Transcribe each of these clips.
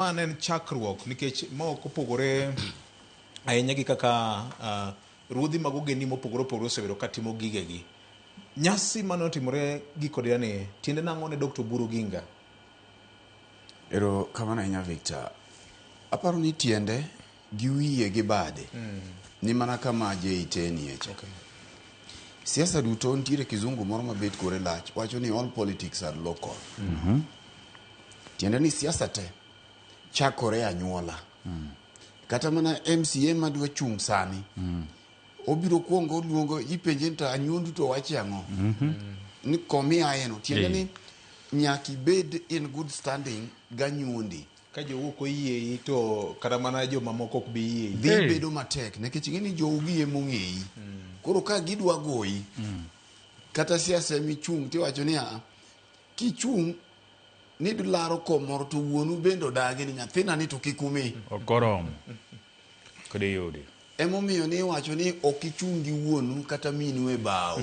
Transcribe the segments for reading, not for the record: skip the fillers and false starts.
Ma ne en chakruok nikech ma ok opogore ahinya gi kaka ruodhi mag ogendni mopogore opogore osebedo ka timo gigegi. Nyasi mane otimore giko ni tiende nang'o ne Dr. Oburu Oginga? Ero kamano ahinya, Victor. Aparo ni tiende gi wiye gi bade ni mana kama JT nie cha. Siasa duto nitiere kizungu moro mabet kore lach wacho ni all politics are local. Tiende ni siasa te chakore e anyuola. Kata mana MCA madwa chung' sani, obiro kuongo oluongo ipenje ni to anyuondu to wache ang'o? Ni komi aye no. Tiende ni nyaka ibed in good standing ganyuondi. Ka jou ok oyiei to kata mana jomamoko ok bi yiei. Dhi bedo matek nikech ing'e ni jougi ema ong'eyi. Koro ka gidwa goyi, kata siasa emichung' tiwacho ni aa, kichung' ni laro kom moro to wuonu bende odagi ni nyathina ni to kik umi. Ok oromo. Kod iyudi. Emomiyo ni iwacho ni ok ichung' gi wuonu kata minu e bao.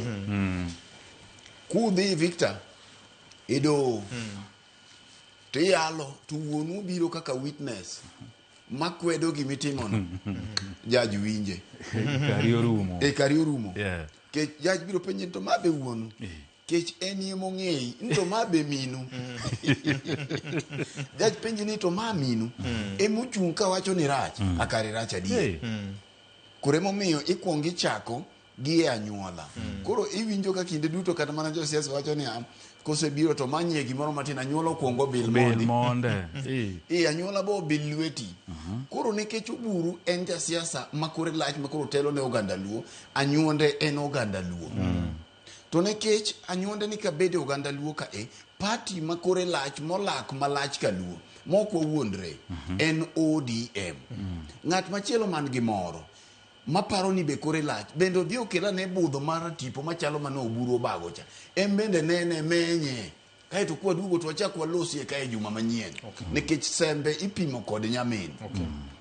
Kudhi, Victor, e doho to iyalo to wuonu biro kaka witness makwedo gimitimono, judge winje. Kari orumo. E kari orumo. Kech judge biro penje ni to ma be wuonu? Kech en ema ong'eyi ni to ma be minu. Judge penji ni to ma minu? Emochung' kawacho ni rach, akare rach adier. Koro emomiyo ikuongo ichako gi e anyuola. Koro iwinjo ka kinde duto kata mana josiasa wacho ni kosebiro to manyie gimoro matin, anyuola okuongo bil Bil mondi. Monde. E anyuola bo bil lweti. Koro nikech Oburu en jasiasa ma kore lach ma koro telo ne oganda Luo, anyuonde en oganda Luo. To nikech anyuonde ni kabede oganda Luo ka e party ma kore lach molak malach ka Luo mok wawuondre en ODM. Ng'at machielo man gi moro maparo ni be kore lach bende odhi okel ane budho mar tipo machalo mane Oburu obago cha, en bende nene menye kaeto kwaduogo to wachak walosie kae juma manyien nikech sembe ipimo kod nyamin.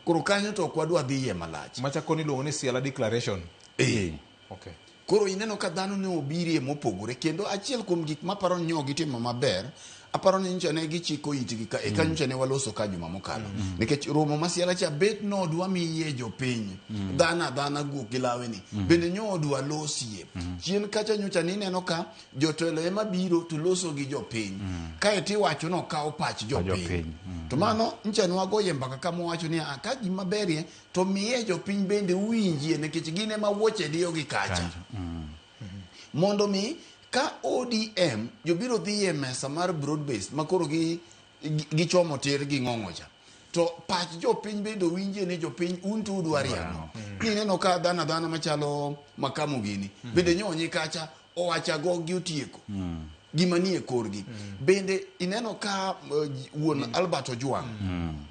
Koro kanyo to ok wadwa dhiye malach. Machako ni iluongo ni Siala Declaration. Koro ineno ka dhano ne obirie mopogore kendo achiel kuom gik maparo ni gitimo maber, aparo ni nyocha ne gichiko itgi ka eka nyocha ne waloso ka juma mokalo. Nikech romo ma Siala cha bet nodwa miye jopiny, dhano adhana guok gi lawe ni, bende nyodwa losie. Chien kacha nyocha nineno ka jotelo ema biro to loso gi jopiny. Kaeto iwacho ni okawo pach jopiny. Jopiny. To mano nyocha ne wagoye mbaka kama wawacho ni ka gima berie to miye jopiny bende uwinjie nikech gin ema wuoche diyo gi kacha. Mondo mi ka ODM jobiro dhi e mesa mar broad based ma koro gichomo tir gi ng'ong'o cha. To pach jopiny bende owinjie ni jopiny un to udwaro ang'o. Nineno ka dhano adhana machalo Makamu gini bende nyonyi kacha owacho ago gi otieko. Gima nie korgi. Bende ineno ka wuon Albert Ojwang'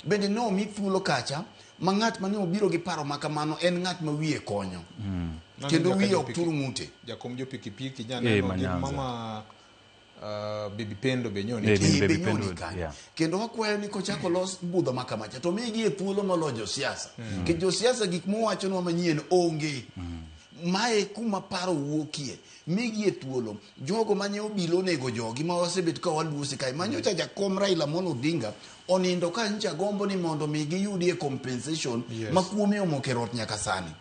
bende nomi thuolo kacha ma ng'at mane obiro gi paro ma kamano en ng'at ma wiye konyo. Kendo wiye ok tur ng'ute. Jakom jo pikipiki nyaneno gi Manyanza. Mama Baby Pendo be nyoni. Baby Be Pendo, nyoni kanyo. Kendo wakwayo ni kochako los budho ma kamacha to migi e thuolo moloyo josiasa. Nikech josiasa gik mowachonwa manyien onge. Mae kuma paro wuokie. Migi e thuolo. Jogo mane obilo onego jogi ma wasebet ka waluose kae. Manyocha jakom Raila Amolo Odinga onindo ka nyocha gombo ni mondo mi giyudie compensation ma kuome omoko e rot nyaka sani.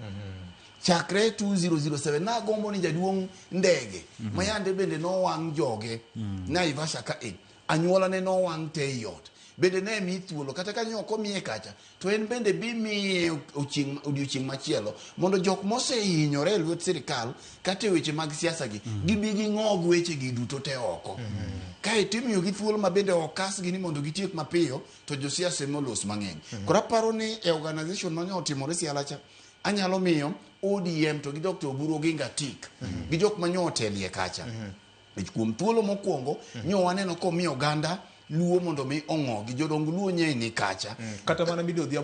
Chakre 2007 nagombo ni jaduong' ndege ma yande bende nowang' joge Naivasha ka e anyuola ne nowang' te ei ot bende ne mi thuolo kata ka ne ok omiye kacha to en bende bi miye odiochieng' machielo mondo jok mosehinyore e lwet sirikal kata e weche mag siasa gi gibi ging'og weche gi duto te oko. Kaeto imiyogi thuolo ma bende okasgi ni mondo gitiek mapiyo to josiasa ema olos mang'eny. Koro aparo ni e organization mane otimore Siala cha anyalo miyo ODM to gi Dr. Oburu Oginga tik gi jok manyo otelie kacha. Kuom thuolo mokwongo nyo waneno komiyo oganda Luo mondo mi ong'ogi jodong Luo nye ni kacha. Kata mana Milly Odhiambo.